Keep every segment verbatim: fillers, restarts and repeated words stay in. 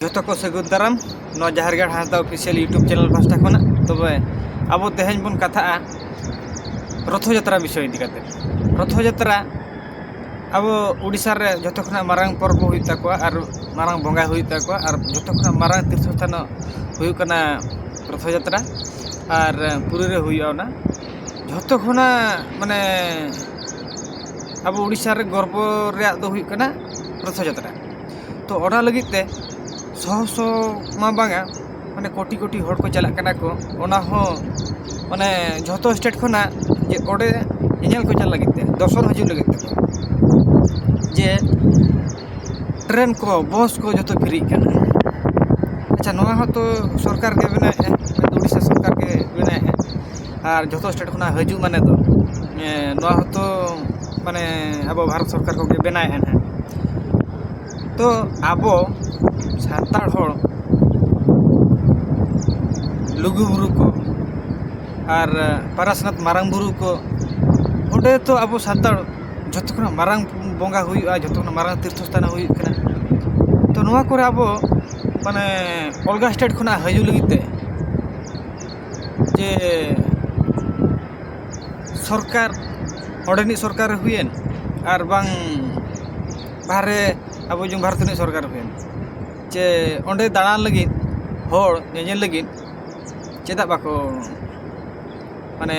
ᱡᱚᱛᱚ ᱠᱚ ᱥᱟᱹᱜᱩᱱ ᱫᱟᱨᱟᱢ ᱱᱚᱣᱟ ᱡᱟᱦᱮᱨ ᱜᱟᱲ ᱦᱟᱸᱥᱫᱟ ᱚᱯᱷᱤᱥᱤᱭᱟᱞ YouTube ᱪᱮᱱᱮᱞ ᱯᱟᱦᱴᱟ ᱠᱷᱚᱱᱟᱜ᱾ ᱛᱚᱵᱮ ᱟᱵᱚ ᱛᱮᱦᱮᱧ ᱵᱚᱱ ᱠᱟᱛᱷᱟᱜᱼᱟ ᱨᱚᱛᱷᱚ ᱡᱟᱛᱨᱟ ᱵᱤᱥᱚᱭ ᱤᱫᱤ ᱠᱟᱛᱮ᱾ ᱨᱚᱛᱷᱚ ᱡᱟᱛᱨᱟ ᱟᱵᱚ ᱩᱰᱤᱥᱟ ᱨᱮ ᱡᱚᱛᱚ ᱠᱷᱚᱱᱟᱜ ᱢᱟᱨᱟᱝ ᱯᱚᱨᱚᱵᱽ ᱦᱩᱭᱩᱜ ᱛᱟᱠᱚᱣᱟ ᱟᱨ ᱢᱟᱨᱟᱝ ᱵᱚᱸᱜᱟ ᱦᱩᱭᱩᱜ ᱛᱟᱠᱚᱣᱟ ᱟᱨ ᱡᱚᱛᱚ ᱠᱷᱚᱱᱟᱜ ᱢᱟᱨᱟᱝ ᱛᱤᱨᱛᱷᱚ ᱥᱛᱷᱟᱱ ᱦᱩᱭᱩᱜ ᱠᱟᱱᱟ ᱨᱚᱛᱷᱚ ᱡᱟᱛᱨᱟ᱾ ᱟᱨ ᱯᱩᱨᱤ ᱨᱮ ᱦᱩᱭᱩᱜᱼᱟ ᱚᱱᱟ᱾ ᱡᱚᱛᱚ ᱠᱷᱚᱱᱟᱜ ᱢᱟᱱᱮ ᱟᱵᱚ ᱩᱰᱤᱥᱟ ᱨᱮ ᱜᱚᱨᱵᱚ ᱨᱮᱭᱟᱜ ᱫᱚ ᱦᱩᱭᱩᱜ ᱠᱟᱱᱟ ᱨᱚᱛᱷᱚ ᱡᱟᱛᱨᱟ᱾ ᱛᱚ ᱚᱱᱟ ᱞᱟᱹᱜᱤᱫ ᱛᱮ ᱥᱚ ᱥᱚ ᱢᱟ ᱵᱟᱝᱟ, ᱢᱟᱱᱮ ᱠᱳᱴᱤ ᱠᱳᱴᱤ ᱦᱚᱲ ᱠᱚ ᱪᱟᱞᱟᱜ ᱠᱟᱱᱟ ᱠᱚ᱾ ᱚᱱᱟ ᱦᱚᱸ ᱢᱟᱱᱮ ᱡᱷᱚᱛᱚ ᱥᱴᱮᱴ ᱠᱷᱚᱱᱟᱜ ᱡᱮ ᱚᱸᱰᱮ ᱧᱮᱧᱮᱞ ᱠᱚ ᱪᱟᱞᱟᱜ ᱞᱟᱹᱜᱤᱫ ᱛᱮ, ᱫᱚᱨᱥᱚᱱ ᱦᱤᱡᱩᱜ ᱞᱟᱹᱜᱤᱫ ᱛᱮ, ᱡᱮ ᱴᱨᱮᱱ ᱠᱚ, ᱵᱚᱥ ᱠᱚ ᱡᱚᱛᱚ ᱯᱷᱤᱨᱤᱜ ᱠᱟᱱᱟ᱾ ᱟᱪᱪᱷᱟ, ᱱᱚᱣᱟ ᱦᱚᱸᱛᱚ ᱥᱚᱨᱠᱟᱨ ᱜᱮ ᱵᱮᱱᱟᱣᱮᱫᱼᱟ, ᱩᱰᱤᱥᱟ ᱥᱚᱨᱠᱟᱨ ᱜᱮ ᱵᱮᱱᱟᱣᱮᱫᱼᱟ᱾ ᱟᱨ ᱡᱚᱛᱚ ᱥᱴᱮᱴ ᱠᱷᱚᱱᱟᱜ ᱦᱤᱡᱩᱜ ᱢᱟᱱᱮ ᱫᱚ ᱱᱚᱣᱟ ᱦᱚᱸᱛᱚ ᱢᱟᱱᱮ ᱟᱵᱚ ᱵᱷᱟᱨᱚᱛ ᱥᱚᱨᱠᱟᱨ ᱠᱚᱜᱮ ᱵᱮᱱᱟᱣᱮᱫᱼᱟ ᱱᱟᱦᱟᱜ᱾ ᱛᱚ ᱟᱵᱚ ᱥᱟᱱᱛᱟᱲ ᱦᱚᱲ ᱞᱩᱜᱩᱵᱩᱨᱩ ᱠᱚ ᱟᱨ ᱯᱟᱨᱟᱥᱱᱟᱛᱷ ᱢᱟᱨᱟᱝ ᱵᱩᱨᱩ ᱠᱚ, ᱚᱸᱰᱮ ᱛᱚ ᱟᱵᱚ ᱥᱟᱱᱛᱟᱲ ᱡᱚᱛᱚ ᱠᱷᱚᱱᱟᱜ ᱢᱟᱨᱟᱝ ᱵᱚᱸᱜᱟ ᱦᱩᱭᱩᱜᱼᱟ, ᱡᱚᱛᱚ ᱠᱷᱚᱱᱟᱜ ᱢᱟᱨᱟᱝ ᱛᱤᱨᱛᱷᱚ ᱥᱛᱷᱟᱱ ᱦᱩᱭᱩᱜ ᱠᱟᱱᱟ᱾ ᱛᱚ ᱱᱚᱣᱟ ᱠᱚᱨᱮ ᱟᱵᱚ ᱢᱟᱱᱮ ᱚᱞᱜᱟ ᱥᱴᱮᱴ ᱠᱷᱚᱱᱟᱜ ᱦᱤᱡᱩᱜ ᱞᱟᱹᱜᱤᱫ ᱛᱮ ᱡᱮ ᱥᱚᱨᱠᱟᱨ, ᱚᱸᱰᱮᱱᱤᱡ ᱥᱚᱨᱠᱟᱨ ᱦᱩᱭᱮᱱ ᱟᱨ ᱵᱟᱝ ᱵᱟᱦᱨᱮ ᱟᱵᱚ ᱡᱮᱢᱚᱱ ᱵᱷᱟᱨᱚᱛ ᱨᱤᱱᱤᱡ ᱥᱚᱨᱠᱟᱨ ᱦᱩᱭᱮᱱ, ᱡᱮ ᱚᱸᱰᱮ ᱫᱟᱬᱟᱱ ᱞᱟᱹᱜᱤᱫ, ᱦᱚᱲ ᱧᱮᱧᱮᱞ ᱞᱟᱹᱜᱤᱫ ᱪᱮᱫᱟᱜ ᱵᱟᱠᱚ ᱢᱟᱱᱮ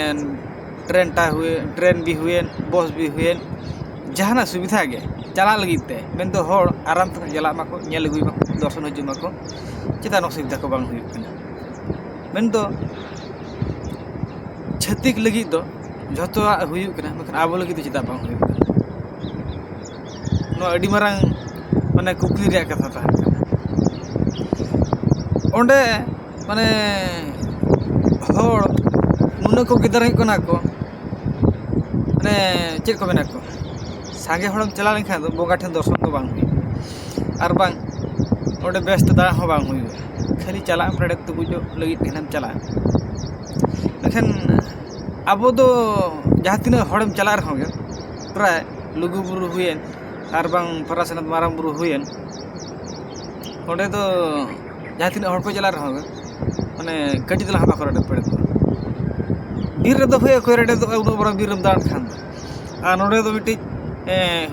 ᱴᱨᱮᱱ ᱴᱟ ᱦᱩᱭᱮᱱ, ᱴᱨᱮᱱ ᱵᱤ ᱦᱩᱭᱮᱱ, ᱵᱚᱥ ᱵᱤ ᱦᱩᱭᱮᱱ, ᱡᱟᱦᱟᱱᱟᱜ ᱥᱩᱵᱤᱫᱷᱟ ᱜᱮ ᱪᱟᱞᱟᱜ ᱞᱟᱹᱜᱤᱫ ᱛᱮ, ᱢᱮᱱᱫᱚ ᱦᱚᱲ ᱟᱨᱟᱢ ᱛᱮᱠᱚ ᱪᱟᱞᱟᱜ ᱢᱟᱠᱚ, ᱧᱮᱞ ᱟᱹᱜᱩᱭ ᱢᱟᱠᱚ, ᱫᱚᱨᱥᱚᱱ ᱦᱤᱡᱩᱜ ᱢᱟᱠᱚ, ᱪᱮᱫᱟᱜ ᱱᱚᱣᱟ ᱥᱩᱵᱤᱫᱷᱟ ᱠᱚ ᱵᱟᱝ ᱦᱩᱭᱩᱜ ᱠᱟᱱᱟ? ᱢᱮᱱᱫᱚ ᱪᱷᱟᱹᱛᱤᱠ ᱞᱟᱹᱜᱤᱫ ᱫᱚ ᱡᱷᱚᱛᱚᱣᱟᱜ ᱦᱩᱭᱩᱜ ᱠᱟᱱᱟ, ᱢᱮᱱᱠᱷᱟᱱ ᱟᱵᱚ ᱞᱟᱹᱜᱤᱫ ᱫᱚ ᱪᱮᱫᱟᱜ ᱵᱟᱝ ᱦᱩᱭᱩᱜ ᱠᱟᱱᱟ? ᱱᱚᱣᱟ ᱟᱹᱰᱤ ᱢᱟᱨᱟᱝ ᱢᱟᱱᱮ ᱠᱩᱠᱞᱤ ᱨᱮᱭᱟᱜ ᱠᱟᱛᱷᱟ ᱛᱟᱦᱮᱸ ᱠᱟᱱᱟ᱾ ᱚᱸᱰᱮ ᱢᱟᱱᱮ ᱦᱚᱲ ᱱᱩᱱᱟᱹᱜ ᱠᱚ ᱜᱮᱫᱟᱨ ᱦᱩᱭᱩᱜ ᱠᱟᱱᱟ ᱠᱚ, ᱢᱟᱱᱮ ᱪᱮᱫ ᱠᱚ ᱢᱮᱱᱟ ᱠᱚ, ᱥᱟᱸᱜᱮ ᱦᱚᱲᱮᱢ ᱪᱟᱞᱟᱣ ᱞᱮᱱᱠᱷᱟᱱ ᱫᱚ ᱵᱚᱸᱜᱟ ᱴᱷᱮᱱ ᱫᱚᱨᱥᱚᱱ ᱫᱚ ᱵᱟᱝ ᱦᱩᱭᱩᱜᱼᱟ, ᱟᱨ ᱵᱟᱝ ᱚᱸᱰᱮ ᱵᱮᱥ ᱛᱮ ᱫᱟᱬᱟ ᱦᱚᱸ ᱵᱟᱝ ᱦᱩᱭᱩᱜᱼᱟ᱾ ᱠᱷᱟᱹᱞᱤ ᱪᱟᱞᱟᱜ ᱟᱢ ᱯᱮᱲᱮ ᱛᱩᱯᱩᱡᱚᱜ ᱞᱟᱹᱜᱤᱫ ᱛᱮ ᱦᱟᱸᱜ ᱮᱢ ᱪᱟᱞᱟᱜᱼᱟ᱾ ᱢᱮᱱᱠᱷᱟᱱ ᱟᱵᱚ ᱫᱚ ᱡᱟᱦᱟᱸ ᱛᱤᱱᱟᱹᱜ ᱦᱚᱲᱮᱢ ᱪᱟᱞᱟᱜ ᱨᱮᱦᱚᱸ ᱜᱮ, ᱯᱨᱟᱭ ᱞᱩᱜᱩᱵᱩᱨᱩ ᱦᱩᱭᱮᱱ ᱟᱨ ᱵᱟᱝ ᱯᱟᱨᱟᱥᱱᱟᱛᱷ ᱢᱟᱨᱟᱝ ᱵᱩᱨᱩ ᱦᱩᱭᱮᱱ, ᱚᱸᱰᱮ ᱫᱚ ᱡᱟᱦᱟᱸ ᱛᱤᱱᱟᱹᱜ ᱦᱚᱲ ᱠᱚ ᱪᱟᱞᱟᱜ ᱨᱮᱦᱚᱸ ᱜᱮ, ᱢᱟᱱᱮ ᱠᱟᱹᱴᱤᱡ ᱛᱟᱞᱟᱝ ᱦᱚᱸ ᱵᱟᱠᱚ ᱨᱮᱰᱮᱫ ᱯᱮᱰᱮᱫᱚᱜᱼᱟ᱾ ᱵᱤᱨ ᱨᱮᱫᱚ ᱦᱳᱭ ᱚᱠᱚᱭ ᱨᱮᱰᱮᱫᱚᱜᱼᱟ, ᱩᱱᱟᱹᱜ ᱵᱚᱲᱚ ᱵᱤᱨ ᱨᱮᱢ ᱫᱟᱬᱟᱱ ᱠᱷᱟᱱ ᱫᱚ᱾ ᱟᱨ ᱱᱚᱸᱰᱮ ᱫᱚ ᱢᱤᱫᱴᱤᱡ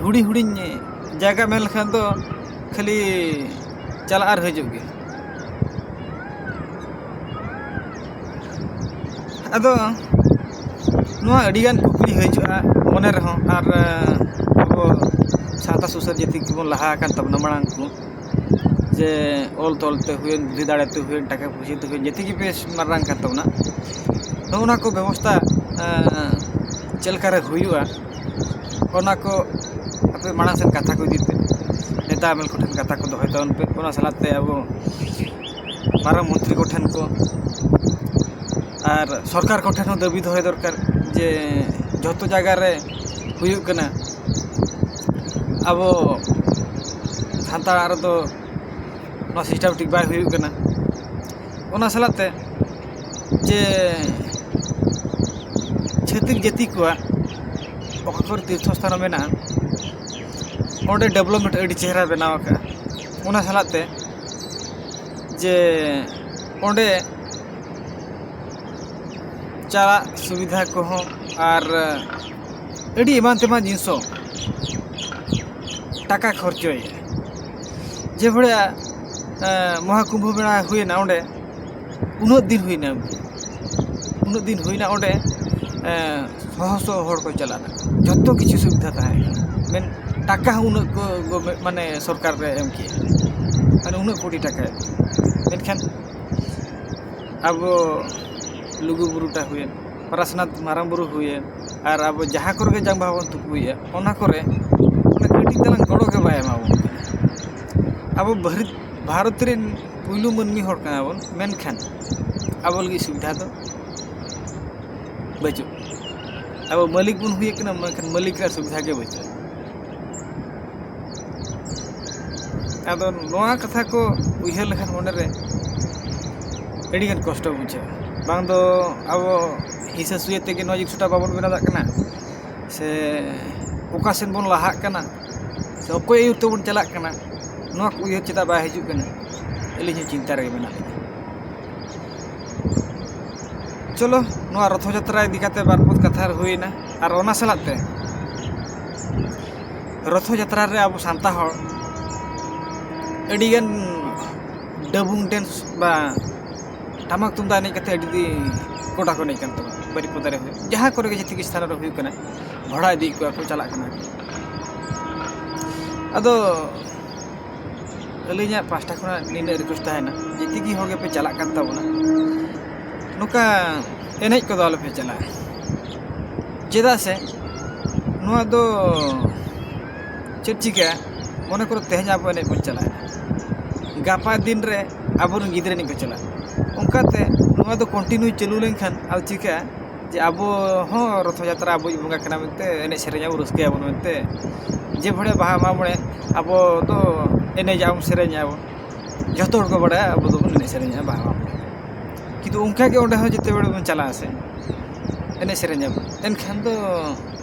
ᱦᱩᱰᱤᱧ ᱦᱩᱰᱤᱧ ᱡᱟᱭᱜᱟ ᱢᱮᱱ ᱞᱮᱠᱷᱟᱱ ᱫᱚ ᱠᱷᱟᱹᱞᱤ ᱪᱟᱞᱟᱜ ᱟᱨ ᱦᱤᱡᱩᱜ ᱜᱮ᱾ ᱟᱫᱚ ᱱᱚᱣᱟ ᱟᱹᱰᱤᱜᱟᱱ ᱠᱩᱠᱞᱤ ᱦᱤᱡᱩᱜᱼᱟ ᱢᱚᱱᱮ ᱨᱮᱦᱚᱸ, ᱟᱨ ᱟᱵᱚ ᱥᱟᱶᱛᱟ ᱥᱩᱥᱟᱹᱨ ᱡᱟᱹᱛᱤ ᱠᱚᱵᱚᱱ ᱞᱟᱦᱟ ᱟᱠᱟᱱ ᱛᱟᱵᱚᱱᱟ ᱢᱟᱲᱟᱝ ᱠᱚ, ᱡᱮ ᱚᱞ ᱛᱚᱞ ᱛᱮ ᱦᱩᱭᱮᱱ, ᱵᱩᱫᱷᱤ ᱫᱟᱲᱮ ᱛᱮ ᱦᱩᱭᱮᱱ, ᱴᱟᱠᱟ ᱯᱩᱭᱥᱟᱹ ᱛᱮ ᱦᱩᱭᱮᱱ, ᱡᱟᱹᱛᱤ ᱜᱮ ᱵᱮᱥ ᱢᱟᱨᱟᱝ ᱠᱟᱱ ᱛᱟᱵᱚᱱᱟ᱾ ᱱᱚᱜᱼᱚ ᱱᱚᱣᱟ ᱠᱚ ᱵᱮᱵᱚᱥᱛᱷᱟ ᱪᱮᱫ ᱞᱮᱠᱟᱨᱮ ᱦᱩᱭᱩᱜᱼᱟ, ᱚᱱᱟ ᱠᱚ ᱟᱯᱮ ᱢᱟᱲᱟᱝ ᱥᱮᱫ ᱠᱟᱛᱷᱟ ᱠᱚ ᱤᱫᱤ ᱯᱮ, ᱱᱮᱛᱟ ᱮᱢᱮᱞ ᱠᱚᱴᱷᱮᱱ ᱠᱟᱛᱷᱟ ᱠᱚ ᱫᱚᱦᱚᱭ ᱛᱟᱵᱚᱱ ᱯᱮ᱾ ᱚᱱᱟ ᱥᱟᱞᱟᱜ ᱛᱮ ᱟᱵᱚ ᱢᱟᱨᱟᱝ ᱢᱚᱱᱛᱨᱤ ᱠᱚᱴᱷᱮᱱ ᱠᱚ ᱟᱨ ᱥᱚᱨᱠᱟᱨ ᱠᱚᱴᱷᱮᱱ ᱦᱚᱸ ᱫᱟᱹᱵᱤ ᱫᱚᱦᱚᱭ ᱫᱚᱨᱠᱟᱨ ᱡᱮ ᱡᱷᱚᱛᱚ ᱡᱟᱭᱜᱟ ᱨᱮ ᱦᱩᱭᱩᱜ ᱠᱟᱱᱟ, ᱟᱵᱚ ᱥᱟᱱᱛᱟᱲᱟᱜ ᱨᱮᱫᱚ ᱱᱚᱣᱟ ᱥᱤᱥᱴᱮᱢ ᱴᱷᱤᱠ ᱵᱟᱭ ᱦᱩᱭᱩᱜ ᱠᱟᱱᱟ᱾ ᱚᱱᱟ ᱥᱟᱞᱟᱜ ᱛᱮ ᱡᱮ ᱪᱷᱟᱹᱛᱤᱠ ᱡᱟᱹᱛᱤ ᱠᱚᱣᱟᱜ ᱚᱠᱟ ᱠᱚᱨᱮ ᱛᱤᱨᱛᱷᱚ ᱥᱛᱷᱟᱱ ᱢᱮᱱᱟᱜᱼᱟ, ᱚᱸᱰᱮ ᱰᱮᱵᱷᱞᱚᱯᱢᱮᱱᱴ ᱟᱹᱰᱤ ᱪᱮᱦᱨᱟ ᱵᱮᱱᱟᱣ ᱟᱠᱟᱫᱼᱟ᱾ ᱚᱱᱟ ᱥᱟᱞᱟᱜ ᱛᱮ ᱡᱮ ᱚᱸᱰᱮ ᱪᱟᱞᱟᱜ ᱥᱩᱵᱤᱫᱷᱟ ᱠᱚᱦᱚᱸ ᱟᱨ ᱟᱹᱰᱤ ᱮᱢᱟᱱ ᱛᱮᱢᱟᱱ ᱡᱤᱱᱤᱥ ᱦᱚᱸ ᱴᱟᱠᱟ ᱠᱷᱚᱨᱪᱚᱭᱮᱫᱼᱟ᱾ ᱡᱮ ᱵᱷᱚᱲᱟ ᱢᱚᱦᱟᱠᱩᱢᱵᱷᱚ ᱢᱮᱞᱟ ᱦᱩᱭᱮᱱᱟ, ᱚᱸᱰᱮ ᱩᱱᱟᱹᱜ ᱫᱤᱱ ᱦᱩᱭᱱᱟ, ᱩᱱᱟᱹᱜ ᱫᱤᱱ ᱦᱩᱭᱱᱟ, ᱚᱸᱰᱮ ᱥᱚᱦᱚ ᱥᱚᱦᱚ ᱦᱚᱲ ᱠᱚ ᱪᱟᱞᱟᱜᱼᱟ, ᱡᱚᱛᱚ ᱠᱤᱪᱷᱩ ᱥᱩᱵᱤᱫᱷᱟ ᱛᱟᱦᱮᱸ ᱠᱟᱱᱟ, ᱢᱮᱱ ᱴᱟᱠᱟ ᱦᱚᱸ ᱩᱱᱟᱹᱜ ᱠᱚ ᱜᱚ-, ᱢᱟᱱᱮ ᱥᱚᱨᱠᱟᱨ ᱨᱮ ᱮᱢ ᱠᱮᱜᱼᱟ, ᱢᱟᱱᱮ ᱩᱱᱟᱹᱜ ᱠᱳᱴᱤ ᱴᱟᱠᱟ ᱮᱢ᱾ ᱢᱮᱱᱠᱷᱟᱱ ᱟᱵᱚ ᱞᱩᱜᱩᱵᱩᱨᱩ ᱴᱟᱜ ᱦᱩᱭᱮᱱ, ᱯᱟᱨᱟᱥᱱᱟᱛᱷ ᱢᱟᱨᱟᱝ ᱵᱩᱨᱩ ᱦᱩᱭᱮᱱ, ᱟᱨ ᱟᱵᱚ ᱡᱟᱦᱟᱸ ᱠᱚᱨᱮ ᱜᱮ ᱡᱟᱝ ᱵᱟᱦᱟ ᱵᱚᱱ ᱛᱩᱯᱩᱭᱮᱫᱼᱟ, ᱚᱱᱟ ᱠᱚᱨᱮ ᱚᱱᱟ ᱠᱟᱹᱴᱤᱡ ᱛᱟᱞᱟᱝ ᱜᱚᱲᱚ ᱜᱮ ᱵᱟᱭ ᱮᱢᱟ ᱵᱚᱱ ᱠᱟᱱᱟ᱾ ᱟᱵᱚ ᱵᱷᱟᱨᱚᱛ, ᱵᱷᱟᱨᱚᱛ ᱨᱮᱱ ᱯᱩᱭᱞᱩ ᱢᱟᱹᱱᱢᱤ ᱦᱚᱲ ᱠᱟᱱᱟ ᱵᱚᱱ, ᱢᱮᱱᱠᱷᱟᱱ ᱟᱵᱚ ᱞᱟᱹᱜᱤᱫ ᱥᱩᱵᱤᱫᱷᱟ ᱫᱚ ᱵᱟᱹᱪᱩᱜ᱾ ᱟᱵᱚ ᱢᱟᱹᱞᱤᱠ ᱵᱚᱱ ᱦᱩᱭ ᱟᱠᱟᱱᱟ, ᱢᱮᱱᱠᱷᱟᱱ ᱢᱟᱹᱞᱤᱠ ᱨᱮᱭᱟᱜ ᱥᱩᱵᱤᱫᱷᱟ ᱜᱮ ᱵᱟᱹᱪᱩᱜᱼᱟ᱾ ᱟᱫᱚ ᱱᱚᱣᱟ ᱠᱟᱛᱷᱟ ᱠᱚ ᱩᱭᱦᱟᱹᱨ ᱞᱮᱠᱷᱟᱱ ᱢᱚᱱᱮᱨᱮ ᱟᱹᱰᱤᱜᱟᱱ ᱠᱚᱥᱴᱚ ᱵᱩᱡᱷᱟᱹᱜᱼᱟ᱾ ᱵᱟᱝ ᱫᱚ ᱟᱵᱚ ᱦᱤᱥᱟᱹ ᱥᱩᱭᱟᱹ ᱛᱮᱜᱮ ᱱᱚᱣᱟ ᱡᱤᱱᱤᱥᱴᱟ ᱵᱟᱵᱚᱱ ᱵᱮᱱᱟᱣ ᱫᱟᱲᱮᱭᱟᱜ ᱠᱟᱱᱟ, ᱥᱮ ᱚᱠᱟ ᱥᱮᱱ ᱵᱚᱱ ᱞᱟᱦᱟᱜ ᱠᱟᱱᱟ, ᱥᱮ ᱚᱠᱚᱭ ᱟᱹᱭᱩᱨ ᱛᱮᱵᱚᱱ ᱪᱟᱞᱟᱜ ᱠᱟᱱᱟ, ᱱᱚᱣᱟ ᱠᱚ ᱩᱭᱦᱟᱹᱨ ᱪᱮᱫᱟᱜ ᱵᱟᱭ ᱦᱤᱡᱩᱜ ᱠᱟᱱᱟ? ᱟᱹᱞᱤᱧ ᱦᱚᱸ ᱪᱤᱱᱛᱟ ᱨᱮᱜᱮ ᱢᱮᱱᱟᱜ ᱞᱤᱧᱟ᱾ ᱪᱚᱞᱚ, ᱱᱚᱣᱟ ᱨᱚᱛᱷᱚ ᱡᱟᱛᱨᱟ ᱤᱫᱤ ᱠᱟᱛᱮ ᱵᱟᱨ ᱯᱚᱫ ᱠᱟᱛᱷᱟ ᱦᱩᱭᱮᱱᱟ᱾ ᱟᱨ ᱚᱱᱟ ᱥᱟᱞᱟᱜ ᱛᱮ ᱨᱚᱛᱷᱚ ᱡᱟᱛᱨᱟ ᱨᱮ ᱟᱵᱚ ᱥᱟᱱᱛᱟᱲ ᱦᱚᱲ ᱟᱹᱰᱤᱜᱟᱱ ᱰᱟᱹᱵᱩᱝ ᱰᱮᱱᱥ ᱵᱟ ᱴᱟᱢᱟᱠ ᱛᱩᱢᱫᱟᱜ ᱮᱱᱮᱡ ᱠᱟᱛᱮ ᱟᱹᱰᱤ ᱫᱤᱱ ᱜᱚᱰᱟ ᱠᱚ ᱮᱱᱮᱡ ᱠᱟᱱ ᱛᱟᱵᱚᱱᱟ᱾ ᱵᱟᱹᱨᱤᱯᱟᱫᱟ ᱨᱮ ᱦᱩᱭᱩᱜ, ᱡᱟᱦᱟᱸ ᱠᱚᱨᱮ ᱜᱮ ᱡᱮᱛᱮ ᱜᱮ ᱥᱛᱷᱟᱱ ᱨᱮ ᱦᱩᱭᱩᱜ ᱠᱟᱱᱟ, ᱵᱷᱟᱲᱟ ᱤᱫᱤᱭᱮᱫ ᱠᱚᱣᱟ ᱠᱚ, ᱪᱟᱞᱟᱜ ᱠᱟᱱᱟ ᱠᱚ᱾ ᱟᱫᱚ ᱟᱹᱞᱤᱧᱟᱜ ᱯᱟᱥᱴᱟ ᱠᱷᱚᱱᱟᱜ ᱱᱤᱱᱟᱹᱜ ᱨᱤᱠᱩᱭᱮᱥᱴ ᱛᱟᱦᱮᱱᱟ, ᱡᱮᱛᱮ ᱜᱮ ᱦᱚᱲ ᱜᱮᱯᱮ ᱪᱟᱞᱟᱜ ᱠᱟᱱ ᱛᱟᱵᱚᱱᱟ, ᱱᱚᱝᱠᱟ ᱮᱱᱮᱡ ᱠᱚᱫᱚ ᱟᱞᱚᱯᱮ ᱪᱟᱞᱟᱜᱼᱟ᱾ ᱪᱮᱫᱟᱜ ᱥᱮ ᱱᱚᱣᱟ ᱫᱚ ᱪᱮᱫ ᱪᱤᱠᱟᱹᱜᱼᱟ? ᱢᱚᱱᱮ ᱠᱚᱨᱚ ᱛᱮᱦᱮᱧ ᱟᱵᱚ ᱮᱱᱮᱡ ᱵᱚᱱ ᱪᱟᱞᱟᱜᱼᱟ, ᱜᱟᱯᱟ ᱫᱤᱱ ᱨᱮ ᱟᱵᱚᱨᱮᱱ ᱜᱤᱫᱽᱨᱟᱹ ᱮᱱᱮᱡ ᱠᱚ ᱪᱟᱞᱟᱜᱼᱟ᱾ ᱚᱱᱠᱟᱛᱮ ᱱᱚᱣᱟ ᱫᱚ ᱠᱚᱱᱴᱤᱱᱤᱭᱩ ᱪᱟᱹᱞᱩ ᱞᱮᱱᱠᱷᱟᱱ ᱟᱫᱚ ᱪᱤᱠᱟᱹᱜᱼᱟ? ᱡᱮ ᱟᱵᱚ ᱦᱚᱸ ᱨᱚᱛᱷᱚ ᱡᱟᱛᱨᱟ ᱟᱵᱚᱭᱤᱡ ᱵᱚᱸᱜᱟ ᱠᱟᱱᱟ ᱢᱮᱱᱛᱮ ᱮᱱᱮᱡ ᱥᱮᱨᱮᱧ ᱟᱵᱚ, ᱨᱟᱹᱥᱠᱟᱹᱭᱟᱵᱚᱱ ᱢᱮᱱᱛᱮ᱾ ᱡᱮ ᱵᱷᱚᱲᱮ ᱵᱟᱦᱟ ᱢᱟᱜ ᱢᱚᱬᱮ ᱟᱵᱚ ᱫᱚ ᱮᱱᱮᱡ ᱟᱵᱚᱱ, ᱥᱮᱨᱮᱧ ᱟᱵᱚᱱ, ᱡᱚᱛᱚ ᱦᱚᱲ ᱠᱚ ᱵᱟᱲᱟᱭᱟ ᱟᱵᱚ ᱫᱚᱵᱚᱱ ᱮᱱᱮᱡ ᱥᱮᱨᱮᱧᱟ ᱵᱟᱦᱟ ᱢᱟᱜ ᱢᱚᱬᱮ᱾ ᱠᱤᱱᱛᱩ ᱚᱱᱠᱟ ᱜᱮ ᱚᱸᱰᱮ ᱦᱚᱸ ᱡᱮᱛᱮ ᱵᱮᱲᱟ ᱵᱚᱱ ᱪᱟᱞᱟᱜᱼᱟ ᱥᱮ ᱮᱱᱮᱡ ᱥᱮᱨᱮᱧ ᱟᱵᱚᱱ, ᱮᱱᱠᱷᱟᱱ ᱫᱚ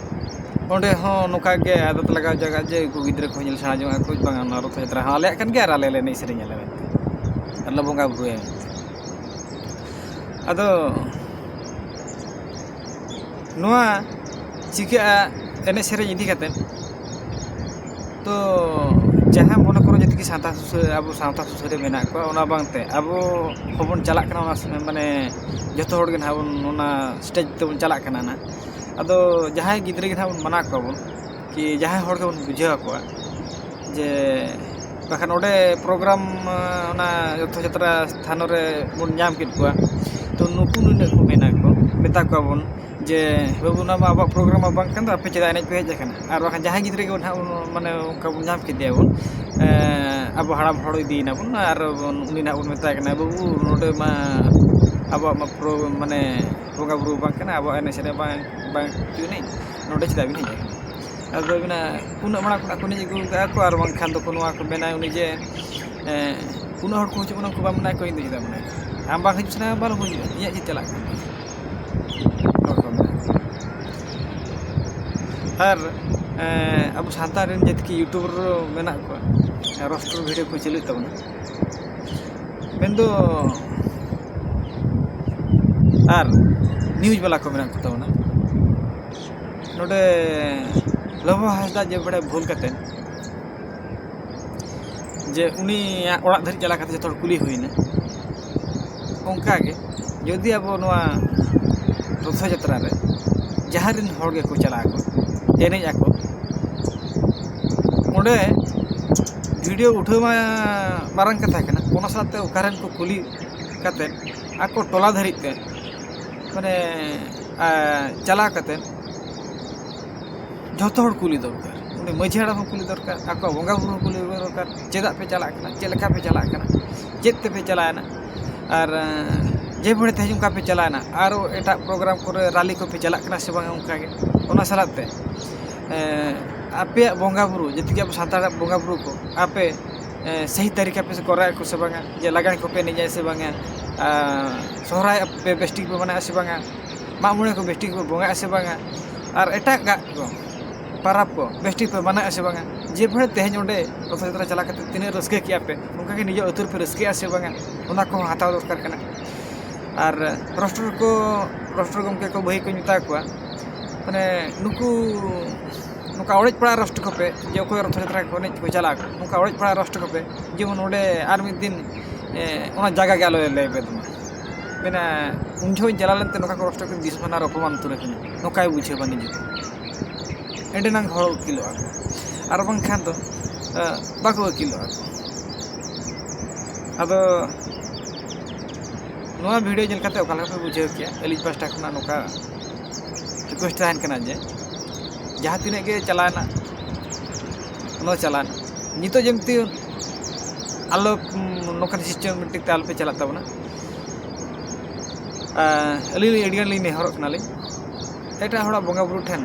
ᱚᱸᱰᱮ ᱦᱚᱸ ᱱᱚᱝᱠᱟ ᱜᱮ ᱟᱫᱚ ᱞᱟᱜᱟᱣ ᱡᱟᱭᱜᱟ ᱡᱮ ᱩᱱᱠᱩ ᱜᱤᱫᱽᱨᱟᱹ ᱠᱚᱦᱚᱸ ᱧᱮᱞ ᱥᱮᱬᱟ ᱡᱚᱝᱟ ᱠᱚ, ᱵᱟᱝᱟ ᱱᱚᱣᱟ ᱨᱚᱛᱷᱚ ᱡᱟᱛᱨᱟ ᱦᱚᱸ ᱟᱞᱮᱭᱟᱜ ᱠᱟᱱ ᱜᱮᱭᱟ ᱟᱨ ᱟᱞᱮ ᱞᱮ ᱮᱱᱮᱡ ᱥᱮᱨᱮᱧ ᱟᱞᱮ ᱢᱮᱱᱛᱮ, ᱟᱨ ᱞᱮ ᱵᱚᱸᱜᱟ ᱵᱩᱨᱩᱭᱟ ᱢᱮᱱᱛᱮ᱾ ᱟᱫᱚ ᱱᱚᱣᱟ ᱪᱤᱠᱟᱹᱜᱼᱟ ᱮᱱᱮᱡ ᱥᱮᱨᱮᱧ ᱤᱫᱤ ᱠᱟᱛᱮᱫ? ᱛᱚ ᱡᱟᱦᱟᱸ ᱢᱚᱱᱮ ᱠᱚᱨᱚ ᱡᱮᱛᱮ ᱜᱮ ᱥᱟᱶᱛᱟ ᱥᱩᱥᱟᱹᱨ, ᱟᱵᱚ ᱥᱟᱶᱛᱟ ᱥᱩᱥᱟᱹᱨᱤᱭᱟᱹ ᱢᱮᱱᱟᱜ ᱠᱚᱣᱟ, ᱚᱱᱟ ᱵᱟᱝᱛᱮ ᱟᱵᱚ ᱦᱚᱸᱵᱚᱱ ᱪᱟᱞᱟᱜ ᱠᱟᱱᱟ, ᱚᱱᱟ ᱥᱚᱢᱚᱭ ᱢᱟᱱᱮ ᱡᱚᱛᱚ ᱦᱚᱲ ᱜᱮ ᱱᱟᱦᱟᱜ ᱵᱚᱱ ᱚᱱᱟ ᱥᱴᱮᱡᱽ ᱛᱮᱵᱚᱱ ᱪᱟᱞᱟᱜ ᱠᱟᱱᱟ ᱱᱟᱦᱟᱜ᱾ ᱟᱫᱚ ᱡᱟᱦᱟᱸᱭ ᱜᱤᱫᱽᱨᱟᱹ ᱜᱮ ᱱᱟᱦᱟᱜ ᱵᱚᱱ ᱢᱟᱱᱟ ᱠᱚᱣᱟ ᱵᱚᱱ, ᱠᱤ ᱡᱟᱦᱟᱸᱭ ᱦᱚᱲ ᱜᱮᱵᱚᱱ ᱵᱩᱡᱷᱟᱹᱣ ᱟᱠᱚᱣᱟ ᱡᱮ ᱵᱟᱠᱷᱟᱱ ᱚᱸᱰᱮ ᱯᱨᱳᱜᱨᱟᱢ, ᱚᱱᱟ ᱨᱚᱛᱷᱚ ᱡᱟᱛᱨᱟ ᱥᱛᱷᱟᱱᱚ ᱨᱮ ᱵᱚᱱ ᱧᱟᱢ ᱠᱮᱫ ᱠᱚᱣᱟ, ᱛᱚ ᱱᱩᱠᱩ ᱱᱩᱱᱟᱹᱜ ᱠᱚ ᱢᱮᱱᱟ ᱠᱚ, ᱢᱮᱛᱟ ᱠᱚᱣᱟ ᱵᱚᱱ ᱡᱮ, "ᱵᱟᱹᱵᱩ, ᱚᱱᱟ ᱢᱟ ᱟᱵᱚᱣᱟᱜ ᱯᱨᱳᱜᱨᱟᱢ ᱢᱟ ᱵᱟᱝ ᱠᱟᱱ ᱫᱚ, ᱟᱯᱮ ᱪᱮᱫᱟᱜ ᱮᱱᱮᱡ ᱯᱮ ᱦᱮᱡ ᱟᱠᱟᱱᱟ?" ᱟᱨ ᱵᱟᱠᱷᱟᱱ ᱡᱟᱦᱟᱸᱭ ᱜᱤᱫᱽᱨᱟᱹ ᱜᱮ ᱱᱟᱦᱟᱜ ᱵᱚᱱ, ᱢᱟᱱᱮ ᱚᱱᱠᱟ ᱵᱚᱱ ᱧᱟᱢ ᱠᱮᱫᱮᱭᱟ ᱵᱚᱱ, ᱮᱸ, ᱟᱵᱚ ᱦᱟᱲᱟᱢ ᱦᱚᱲ ᱤᱫᱤᱭᱮᱱᱟ ᱵᱚᱱ ᱟᱨ ᱵᱚᱱ, ᱩᱱᱤ ᱱᱟᱦᱟᱜ ᱵᱚᱱ ᱢᱮᱛᱟᱭ ᱠᱟᱱᱟ, "ᱵᱟᱹᱵᱩ, ᱱᱚᱰᱮ ᱢᱟ ᱟᱵᱚᱣᱟᱜ ᱢᱟ ᱯᱨᱳ-, ᱢᱟᱱᱮ ᱵᱚᱸᱜᱟ ᱵᱩᱨᱩ ᱵᱟᱝ ᱠᱟᱱᱟ, ᱟᱵᱚᱣᱟᱜ ᱮᱱᱮᱡ ᱥᱮᱨᱮᱧ ᱵᱟᱝ, ᱵᱟᱝ ᱦᱚᱪᱚ ᱮᱱᱮᱡ, ᱱᱚᱰᱮ ᱪᱮᱫᱟᱜ ᱵᱤᱱ ᱦᱮᱡ ᱟᱠᱟᱱᱟ?" ᱟᱫᱚ ᱢᱮᱱᱟ, ᱩᱱᱟᱹᱜ ᱢᱟᱲᱟᱝ ᱠᱷᱚᱱᱟᱜ ᱠᱚ ᱮᱱᱮᱡ ᱟᱹᱜᱩ ᱠᱟᱜᱼᱟ ᱠᱚ, ᱟᱨ ᱵᱟᱝᱠᱷᱟᱱ ᱫᱚᱠᱚ ᱱᱚᱣᱟ ᱠᱚ ᱢᱮᱱᱟ ᱩᱱᱤ ᱡᱮ, ᱮᱸ, ᱩᱱᱟᱹᱜ ᱦᱚᱲ ᱠᱚ ᱦᱤᱡᱩᱜ ᱠᱟᱱᱟ, ᱩᱱᱠᱩ ᱵᱟᱢ ᱢᱮᱱᱟ ᱠᱚ, ᱤᱧ ᱫᱚ ᱪᱮᱫᱟᱜ ᱢᱮᱱᱟ ᱠᱚ? ᱟᱢ ᱵᱟᱝ ᱦᱤᱡᱩᱜ ᱥᱟᱱᱟᱭᱟ, ᱵᱟᱝ ᱦᱤᱡᱩᱜᱼᱟ, ᱤᱧᱟᱹᱜ ᱪᱮᱫ ᱪᱟᱞᱟᱜ ᱠᱟᱱᱟ? ᱱᱚᱣᱟ ᱠᱚ ᱢᱮᱱᱟ᱾ ᱟᱨ, ᱮᱸ, ᱟᱵᱚ ᱥᱟᱱᱛᱟᱲ ᱨᱮᱱ ᱡᱮᱛᱠᱤ ᱭᱩᱴᱩᱵᱟᱨ ᱢᱮᱱᱟᱜ ᱠᱚᱣᱟ, ᱨᱳᱥᱴᱟᱨ ᱵᱷᱤᱰᱤᱭᱳ ᱠᱚ ᱪᱟᱹᱞᱩᱭᱮᱫ ᱛᱟᱵᱚᱱᱟ, ᱢᱮᱱᱫᱚ ᱟᱨ ᱱᱤᱭᱩᱡᱽ ᱵᱟᱞᱟ ᱠᱚ ᱢᱮᱱᱟᱜ ᱠᱚ ᱛᱟᱵᱚᱱᱟ᱾ ᱱᱚᱰᱮ ᱞᱚᱵᱚ ᱦᱟᱸᱥᱫᱟ ᱡᱮ ᱵᱟᱲᱮ ᱵᱷᱩᱞ ᱠᱟᱛᱮ ᱡᱮ ᱩᱱᱤᱭᱟᱜ ᱚᱲᱟᱜ ᱫᱷᱟᱹᱨᱤᱡ ᱪᱟᱞᱟᱣ ᱠᱟᱛᱮ ᱡᱚᱛᱚ ᱦᱚᱲ ᱠᱩᱞᱤ ᱦᱩᱭᱱᱟ, ᱚᱱᱠᱟᱜᱮ ᱡᱩᱫᱤ ᱟᱵᱚ ᱱᱚᱣᱟ ᱨᱚᱛᱷᱚ ᱡᱟᱛᱨᱟ ᱨᱮ ᱡᱟᱦᱟᱸ ᱨᱮᱱ ᱦᱚᱲ ᱜᱮᱠᱚ ᱪᱟᱞᱟᱜ ᱟᱠᱚ, ᱮᱱᱮᱡ ᱟᱠᱚ, ᱚᱸᱰᱮ ᱵᱷᱤᱰᱤᱭᱳ ᱩᱴᱷᱟᱹᱣ ᱢᱟ ᱢᱟᱨᱟᱝ ᱠᱟᱛᱷᱟ ᱠᱟᱱᱟ, ᱚᱱᱟ ᱥᱟᱶᱛᱮ ᱚᱠᱟᱨᱮᱱ ᱠᱚ ᱠᱩᱞᱤ ᱠᱟᱛᱮᱫ ᱟᱠᱚ ᱴᱚᱞᱟ ᱫᱷᱟᱹᱨᱤᱡ ᱛᱮ, ᱢᱟᱱᱮ, ᱟ, ᱪᱟᱞᱟᱣ ᱠᱟᱛᱮᱫ ᱡᱷᱚᱛᱚ ᱦᱚᱲ ᱠᱩᱞᱤ ᱫᱚᱨᱠᱟᱨ, ᱩᱱᱤ ᱢᱟᱹᱡᱷᱤ ᱦᱟᱲᱟᱢ ᱦᱚᱸ ᱠᱩᱞᱤ ᱫᱚᱨᱠᱟᱨ, ᱟᱠᱚ ᱵᱚᱸᱜᱟ ᱵᱩᱨᱩ ᱦᱚᱸ ᱠᱩᱞᱤ ᱫᱚᱨᱠᱟᱨ, ᱪᱮᱫᱟᱜ ᱯᱮ ᱪᱟᱞᱟᱜ ᱠᱟᱱᱟ, ᱪᱮᱫ ᱞᱮᱠᱟ ᱯᱮ ᱪᱟᱞᱟᱜ ᱠᱟᱱᱟ, ᱪᱮᱫ ᱛᱮᱯᱮ ᱪᱟᱞᱟᱣᱮᱱᱟ, ᱟᱨ, ᱟ, ᱡᱮ ᱵᱷᱟᱲᱮ ᱛᱮᱦᱮᱧ ᱚᱱᱠᱟ ᱯᱮ ᱪᱟᱞᱟᱣᱮᱱᱟ, ᱟᱨᱚ ᱮᱴᱟᱜ ᱯᱨᱳᱜᱨᱟᱢ ᱠᱚᱨᱮ ᱨᱟᱞᱤ ᱠᱚᱯᱮ ᱪᱟᱞᱟᱜ ᱠᱟᱱᱟ ᱥᱮ ᱵᱟᱝᱟ? ᱚᱱᱠᱟᱜᱮ ᱚᱱᱟ ᱥᱟᱞᱟᱜ ᱛᱮ, ᱮ, ᱟᱯᱮᱭᱟᱜ ᱵᱚᱸᱜᱟ ᱵᱩᱨᱩ, ᱡᱮᱛᱮ ᱜᱮ ᱟᱵᱚ ᱥᱟᱱᱛᱟᱲᱟᱜ ᱵᱚᱸᱜᱟ ᱵᱩᱨᱩ ᱠᱚ, ᱟᱯᱮ, ᱮ, ᱥᱟᱹᱦᱤ ᱛᱟᱹᱨᱤᱠᱟ ᱯᱮ ᱠᱚᱨᱟᱣᱮᱫ ᱠᱚ ᱥᱮ ᱵᱟᱝᱟ, ᱡᱮ ᱞᱟᱜᱽᱬᱮ ᱠᱚᱯᱮ ᱮᱱᱮᱡᱟ ᱥᱮ ᱵᱟᱝᱟ, ᱟᱨ ᱥᱚᱦᱨᱟᱭ ᱯᱮ ᱵᱮᱥ ᱴᱷᱤᱠ ᱯᱮ ᱢᱟᱱᱟᱣᱮᱫᱼᱟ ᱥᱮ ᱵᱟᱝᱟ, ᱢᱟᱜ ᱢᱚᱬᱮ ᱠᱚ ᱵᱮᱥ ᱴᱷᱤᱠ ᱯᱮ ᱵᱚᱸᱜᱟᱭᱮᱫᱼᱟ ᱥᱮ ᱵᱟᱝᱟ, ᱟᱨ ᱮᱴᱟᱜᱟᱜ ᱠᱚ ᱯᱟᱨᱟᱵᱽ ᱠᱚ ᱵᱮᱥ ᱴᱷᱤᱠ ᱯᱮ ᱢᱟᱱᱟᱣᱮᱫᱼᱟ ᱥᱮ ᱵᱟᱝᱟ? ᱡᱮ ᱵᱷᱟᱲᱮ ᱛᱮᱦᱮᱧ ᱚᱸᱰᱮ ᱨᱚᱛᱷᱚ ᱡᱟᱛᱨᱟ ᱪᱟᱞᱟᱣ ᱠᱟᱛᱮ ᱛᱤᱱᱟᱹᱜ ᱨᱟᱹᱥᱠᱟᱹ ᱠᱮᱜᱼᱟ ᱯᱮ, ᱚᱱᱠᱟᱜᱮ ᱱᱤᱡᱮ ᱟᱹᱛᱩ ᱨᱮᱯᱮ ᱨᱟᱹᱥᱠᱟᱹᱜᱼᱟ ᱥᱮ ᱵᱟᱝᱟ, ᱚᱱᱟ ᱠᱚᱦᱚᱸ ᱦᱟᱛᱟᱣ ᱫᱚᱨᱠᱟᱨ ᱠᱟᱱᱟ᱾ ᱟᱨ ᱨᱳᱥᱴᱟᱨ ᱠᱚ, ᱨᱳᱥᱴᱟᱨ ᱜᱚᱢᱠᱮ ᱠᱚ, ᱵᱷᱟᱹᱭ ᱠᱚᱧ ᱢᱮᱛᱟ ᱠᱚᱣᱟ, ᱢᱟᱱᱮ, ᱱᱩᱠᱩ ᱱᱚᱝᱠᱟ ᱚᱲᱮᱡ ᱯᱟᱲᱟ ᱨᱳᱥᱴ ᱠᱚᱯᱮ, ᱡᱮ ᱚᱠᱚᱭ ᱨᱚᱛᱷᱚ ᱡᱟᱛᱨᱟ ᱠᱚ ᱮᱱᱮᱡ ᱠᱚ ᱪᱟᱞᱟᱜ ᱟᱠᱚ, ᱱᱚᱝᱠᱟ ᱚᱲᱮᱡ ᱯᱟᱲᱟ ᱨᱳᱥᱴ ᱠᱚᱯᱮ, ᱡᱮᱢᱚᱱ ᱚᱸᱰᱮ ᱟᱨ ᱢᱤᱫ ᱫᱤᱱ, ᱮ, ᱚᱱᱟ ᱡᱟᱭᱜᱟ ᱜᱮ ᱟᱞᱚ ᱞᱮ ᱞᱮᱵᱮᱫ ᱢᱟ᱾ ᱢᱮᱱᱟ, ᱩᱱ ᱡᱚᱦᱚᱜ ᱤᱧ ᱪᱟᱞᱟᱣ ᱞᱮᱱᱛᱮ ᱱᱚᱝᱠᱟ ᱠᱚ ᱨᱳᱥᱴ ᱠᱮᱫ, ᱫᱤᱥᱢᱟᱱ ᱟᱨ ᱚᱯᱚᱢᱟᱱ ᱩᱛᱟᱹᱨ ᱟᱠᱟᱱᱟ, ᱱᱚᱝᱠᱟᱭ ᱵᱩᱡᱷᱟᱹᱣᱟ ᱱᱤᱡᱮ ᱠᱚ᱾ ᱮᱸᱰᱮᱱᱟᱝ ᱦᱚᱲ ᱩᱠᱤᱞᱚᱜᱼᱟ ᱠᱚ, ᱟᱨ ᱵᱟᱝᱠᱷᱟᱱ ᱫᱚ, ᱮ, ᱵᱟᱠᱚ ᱩᱠᱤᱞᱚᱜᱼᱟ ᱠᱚ᱾ ᱟᱫᱚ ᱱᱚᱣᱟ ᱵᱷᱤᱰᱤᱭᱳ ᱧᱮᱞ ᱠᱟᱛᱮ ᱚᱠᱟ ᱞᱮᱠᱟ ᱯᱮ ᱵᱩᱡᱷᱟᱹᱣ ᱠᱮᱜᱼᱟ? ᱟᱹᱞᱤᱧ ᱯᱟᱥᱴᱟ ᱠᱷᱚᱱᱟᱜ ᱱᱚᱝᱠᱟ ᱨᱤᱠᱩᱭᱮᱥᱴ ᱛᱟᱦᱮᱱ ᱠᱟᱱᱟ ᱡᱮ ᱡᱟᱦᱟᱸ ᱛᱤᱱᱟᱹᱜ ᱜᱮ ᱪᱟᱞᱟᱣᱮᱱᱟ, ᱚᱱᱟ ᱪᱟᱞᱟᱣᱮᱱᱟ, ᱱᱤᱛᱚᱜ ᱡᱮᱢᱛᱤ ᱟᱞᱚ, ᱩᱸ, ᱱᱚᱝᱠᱟᱱ ᱥᱤᱥᱴᱮᱢᱮᱴᱤᱠ ᱛᱮ ᱟᱞᱚᱯᱮ ᱪᱟᱞᱟᱜ ᱛᱟᱵᱚᱱᱟ᱾ ᱟᱸ, ᱟᱹᱞᱤᱧ ᱞᱤᱧ ᱟᱹᱰᱤ ᱜᱟᱱ ᱞᱤᱧ ᱱᱮᱦᱚᱨᱚᱜ ᱠᱟᱱᱟᱞᱤᱧ, ᱮᱴᱟᱜ ᱦᱚᱲᱟᱜ ᱵᱚᱸᱜᱟ ᱵᱩᱨᱩ ᱴᱷᱮᱱ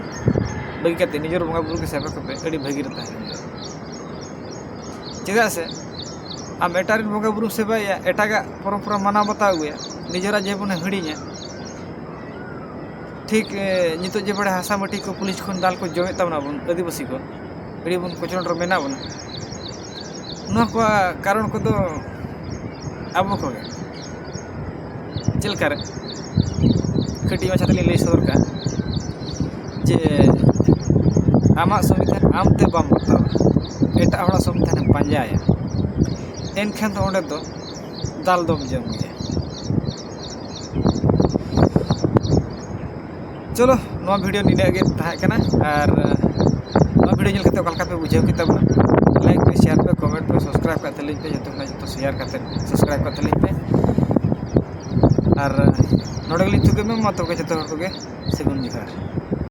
ᱵᱟᱹᱜᱤ ᱠᱟᱛᱮ ᱱᱤᱡᱮᱨ ᱵᱚᱸᱜᱟ ᱵᱩᱨᱩ ᱜᱮ ᱥᱮᱵᱟ ᱠᱚᱯᱮ, ᱟᱹᱰᱤ ᱵᱷᱟᱹᱜᱤ ᱨᱮ ᱛᱟᱦᱮᱱᱟ᱾ ᱪᱮᱫᱟᱜ ᱥᱮ ᱟᱢ ᱮᱴᱟᱜ ᱨᱮᱱ ᱵᱚᱸᱜᱟ ᱵᱩᱨᱩᱢ ᱥᱮᱵᱟᱭᱮᱭᱟ, ᱮᱴᱟᱜᱟᱜ ᱯᱚᱨᱚᱢᱯᱚᱨᱟ ᱢᱟᱱᱟᱣ ᱵᱟᱛᱟᱣ ᱟᱹᱜᱩᱭᱟ, ᱱᱤᱡᱮᱨᱟᱜ ᱡᱤᱵᱚᱱᱮ ᱦᱤᱲᱤᱧᱟ᱾ ᱴᱷᱤᱠ, ᱮ, ᱱᱤᱛᱚᱜ ᱡᱮ ᱵᱟᱲᱟ ᱦᱟᱥᱟ ᱢᱟᱹᱴᱤ ᱠᱚ ᱯᱩᱞᱤᱥ ᱠᱷᱚᱱ ᱫᱟᱞ ᱠᱚ ᱡᱚᱢᱮᱫ ᱛᱟᱵᱚᱱᱟ ᱵᱚᱱ, ᱟᱹᱫᱤᱵᱟᱹᱥᱤ ᱠᱚ, ᱟᱹᱰᱤ ᱵᱚᱱ ᱠᱚᱪᱞᱚᱱ ᱨᱮ ᱢᱮᱱᱟᱜ ᱵᱚᱱᱟ᱾ ᱱᱚᱣᱟ ᱠᱚᱣᱟᱜ ᱠᱟᱨᱚᱱ ᱠᱚᱫᱚ ᱟᱵᱚ ᱠᱚᱜᱮ᱾ ᱪᱮᱫ ᱞᱮᱠᱟᱨᱮ? ᱠᱟᱹᱴᱤᱡ ᱢᱟᱪᱷᱟ ᱛᱮᱞᱤᱧ ᱞᱟᱹᱭ ᱥᱚᱫᱚᱨ ᱠᱟᱜᱼᱟ ᱡᱮ ᱟᱢᱟᱜ ᱥᱚᱝᱵᱤᱫᱷᱟᱱ ᱟᱢ ᱛᱮ ᱵᱟᱢ ᱵᱟᱛᱟᱣᱟ, ᱮᱴᱟᱜ ᱦᱚᱲᱟᱜ ᱥᱚᱝᱵᱤᱫᱷᱟᱱᱮᱢ ᱯᱟᱸᱡᱟᱭᱟ, ᱮᱱᱠᱷᱟᱱ ᱫᱚ ᱚᱸᱰᱮ ᱫᱚ ᱫᱟᱞ ᱫᱚᱢ ᱡᱚᱢ ᱜᱮᱭᱟ᱾ ᱪᱚᱞᱚ, ᱱᱚᱣᱟ ᱵᱷᱤᱰᱤᱭᱳ ᱱᱤᱱᱟᱹᱜ ᱜᱮ ᱛᱟᱦᱮᱸ ᱠᱟᱱᱟ᱾ ᱟᱨ ᱱᱚᱣᱟ ᱵᱷᱤᱰᱤᱭᱳ ᱧᱮᱞ ᱠᱟᱛᱮ ᱚᱠᱟ ᱞᱮᱠᱟ ᱯᱮ ᱵᱩᱡᱷᱟᱹᱣ ᱠᱮᱫ ᱛᱟᱵᱚᱱᱟ? ᱞᱟᱭᱤᱠ ᱯᱮ, ᱥᱮᱭᱟᱨ ᱯᱮ, ᱠᱚᱢᱮᱱᱴ ᱯᱮ, ᱥᱟᱵᱥᱠᱨᱟᱭᱤᱵ ᱠᱟᱜ ᱛᱟᱹᱞᱤᱧ ᱯᱮ, ᱡᱚᱛᱚ ᱠᱷᱚᱱᱟᱜ ᱡᱚᱛᱚ ᱥᱮᱭᱟᱨ ᱠᱟᱛᱮ ᱥᱟᱵᱥᱠᱨᱟᱭᱤᱵ ᱠᱟᱜ ᱛᱟᱹᱞᱤᱧ ᱯᱮ᱾ ᱟᱨ ᱱᱚᱰᱮ ᱜᱮᱞᱤᱧ ᱛᱷᱩᱠᱟᱹᱢᱟ᱾ ᱢᱟ ᱛᱚᱵᱮ ᱡᱚᱛᱚ ᱦᱚᱲ ᱠᱚᱜᱮ ᱥᱟᱹᱜᱩᱱ ᱡᱚᱦᱟᱨ᱾